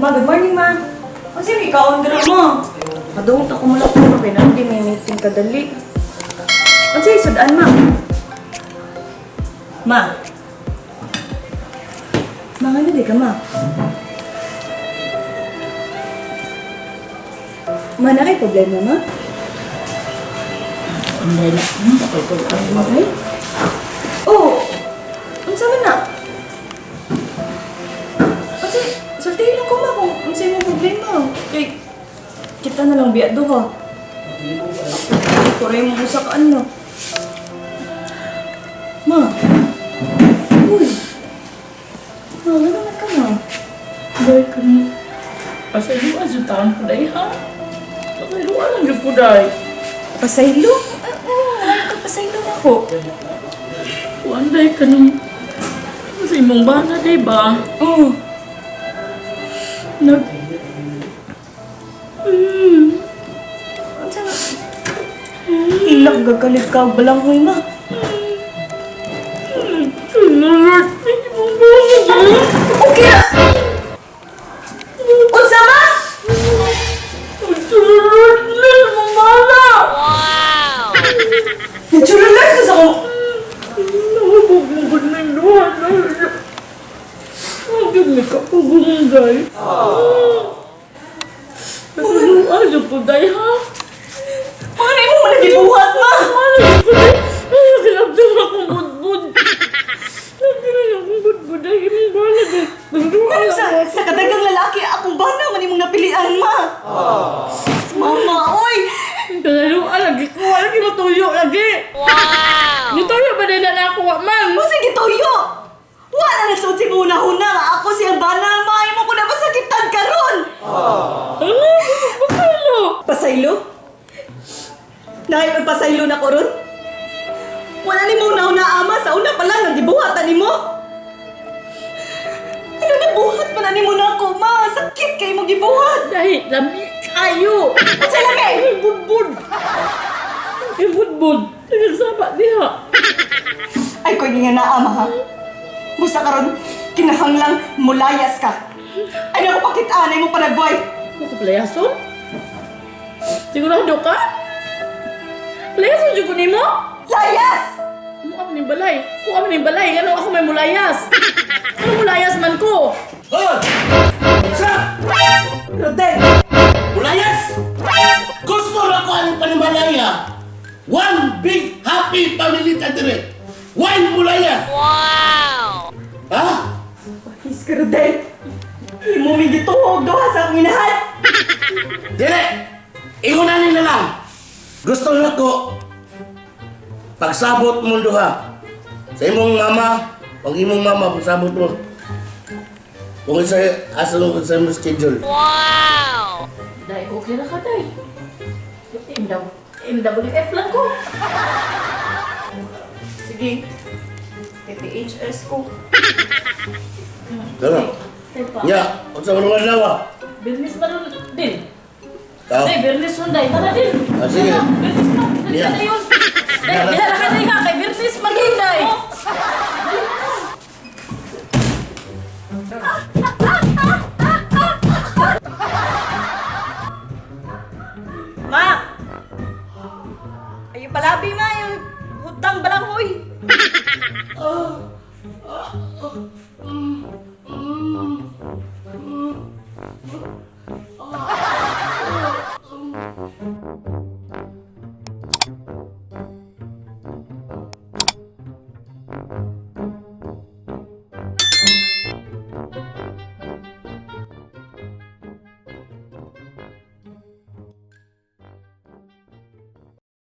Ma, good morning, ma. Kasi may kaon dira, ma. Padung ta ko mula ko kay nandi may meeting kadali. Unsa isudan, ma? Ma. Ma, ano di ka, ma? Ma, na kay problema, ma? Hindi na. Ako'y tulad mo. Ay? Oh! Unsa man na? Unsa, sultihin lang ko ma kung unsa imong problema. Kay kita na lang biya duha. Kuray mo usa ka ano. Ma. Uy. Ma, ano naman ka ma? Day ka na. Pasayloan sa taon ko day ha? Pasayloan lang dyan ko day. Pasaylo? Ah, ah, pasaylo na ako. Kuan day ka nung sa imong bana day ba? Oh. Nag... Unsa na? Hilak gagalit ka balanghoy ma. Tulurot sa imong bana day. Okay ra. Unsa ma? Tulurot na imong bana! Nagchululan ka sa ko. Nahubog mo ko na yung duha na. Ang ganda ka pugong day. Pasayloan dyan ko day ha? Paano mo man gibuhat ma? Ano ko day? Ay, kinabdang akong budbud. Nagkinan akong budbud ay imong bana day. Ano sa kadagang lalaki akong bana man imong napilian ma. Mama, oy. Pasayloan lagi ko. Lagi matuyo lagi. Wow! Nituyo ba din na nakuha man? Mo sige tuyo. Wala na sud si huna-huna nga ako siyang bana ma imo ko na pasakitan karon. Ano? Pasaylo! Pasaylo? Dahil magpasaylo na ko ron? Wala ni mo una ama sa una pa lang nagibuhatan nimo. Ano nabuhat pa na nimo na ako, ma? Sakit kay mo gibuhat. Dahil lami kayo! Unsa lami? Ay, budbud! Ay, budbud! Nagsaba diha! Ay, koy nga na ama ha. Busa karon kinahanglang mulayas ka. Ay naku pakitaan ay mo panagway. Ano ka palayason? Sigurado ka? Palayason dyan ko nimo? Layas! Ano ka man balay? Kuha man yung balay. Ano ako may mulayas? Ano mulayas man ko? Hoy! Sa! Rodel! Mulayas! Gusto na ko ang panimalaya. One big happy family tadiret. Why mulayas? Wow! Ha? Pahis ka, Rodel! Imo mi gituhog duha sa akong inahan! Dili! Ingon na nila lang. Gusto na ko pagsabot mo duha. Sa imong mama, pag imong mama pagsabot mo. Kung isa asa mo sa imong schedule. Day, okay na ka, day. MWF lang ko. Sige. TTHS ko. Ganun. Day pa. Nya, unsa man ang adlaw? Business man nun din. Tao. Day, business nun, day. Tara din. Ah, sige. Tara, Business man. Dali Yeah. ka na yun. Day, diha na ka, day ha. Kay business man nun, day. Ma! Ayun palabi ma, yung hutang balanghoy.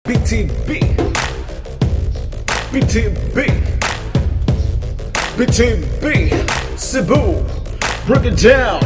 BTB. BTB. BTB. Cebu. Break it down.